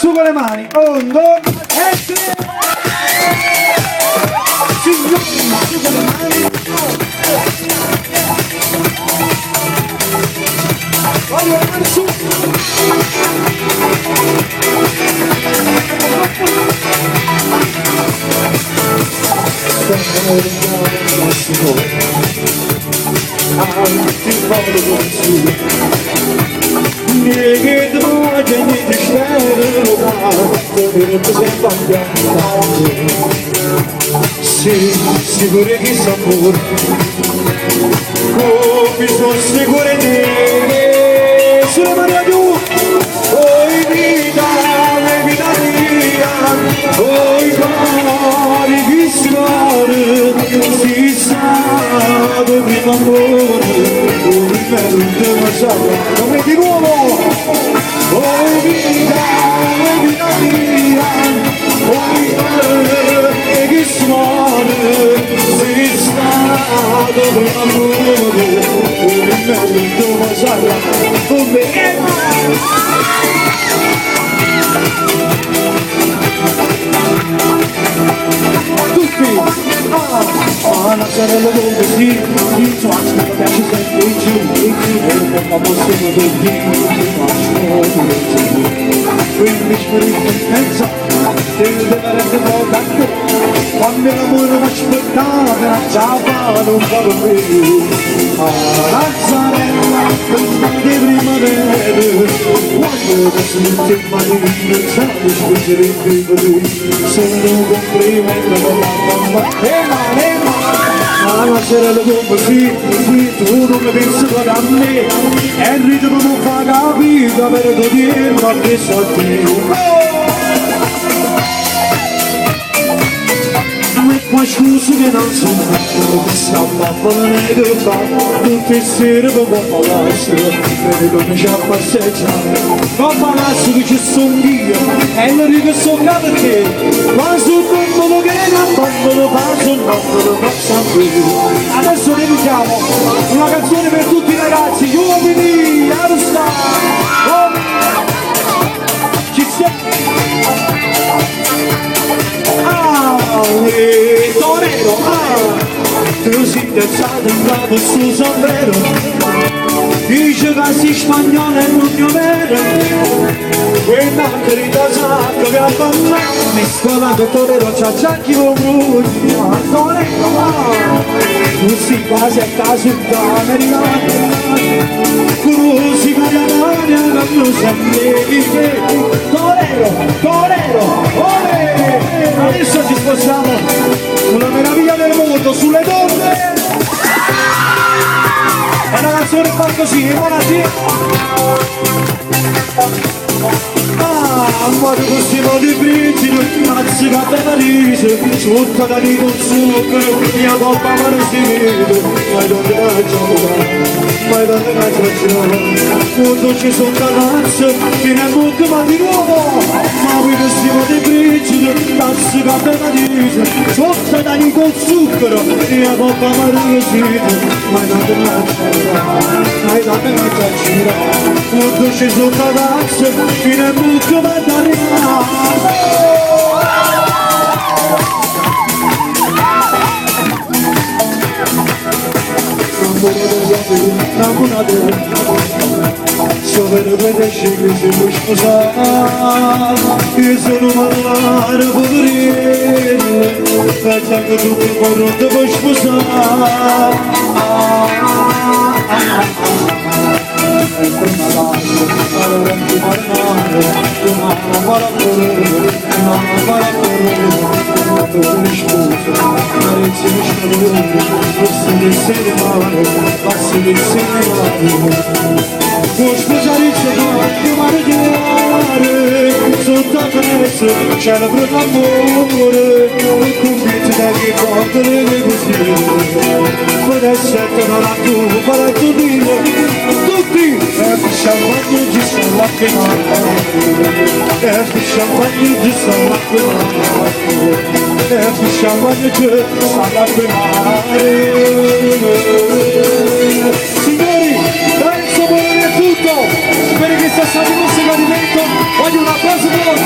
Su con le mani, un, due e tre! Signori, su con le mani! Voglio le mani su! Sì, sicuro che sapore, come sono sicuro di te, sulle mani giù, oi vita, vita mia, oi cuore che scuore, si sa dove primo amore, come l'ultimo sarà, come di nuovo, oi vita, vita mia, oi cuore che scuore, si sa dove primo amore, come l'ultimo sarà, come tutti! Ah, la sorella dove si, il suo mi piace sempre giù, e giù, e un po' famoso dove 15 minuten quando l'amore mi aspettava già non parlo più. Mazzarella, prima di primavera, quando ti senti in marina, sai sfuggire in vivo tu, sono un complimento per la mamma e ma la sorella come si, tu non mi pensi a me, e il ritmo mi fa capire per dirlo a che so te. Ma scusa che non sono nato, sta papà non è che fa, tutte sere per palazzo, vedo che ci passeggiare, ma palazzo che ci sono io, e lo dico sono perché, ma sul mondo che non bambolo, passo il bambolo, passa. Adesso dedichiamo una canzone per tutti i ragazzi, gli uomini, Arusta! Oh. Ci siamo! Ah, torero, ah, tu sei pensato in capo sul sombrero, dice che sei spagnolo e non è vero, quella carità sacca che ha me, mi scola torero, c'ha già chi vuole, torero, ah, tu sei quasi a casa americana, tu sei italiana, non sempre torero, torero, olè! Adesso ci spostiamo una meraviglia del mondo sulle donne! E la canzone fa così, ora sì! Ah, ma possiamo di bricido, mazzicata Parigi, sotto da di con zucchero, mia coppa marosito, ma donde la gioca, ma donde la gioca, quando ci sono ragazze, fino a bocca ma di nuovo, ma qui possiamo di bricido, mazzicata Parigi, sotto da di con zucchero, mia coppa marosito, ma donde la gioca, ma donde la gioca, quando ci sono ragazze, fino a bocca ma c'è la brutta amore, convinto da chi porta le così, adesso non ha tu, per tu dire, tutti, e champagne di San e champagne di San e champagne di San. Signori, da Enzo Moroni è tutto, spero che sia stato il vostro gradimento, voglio un applauso forte.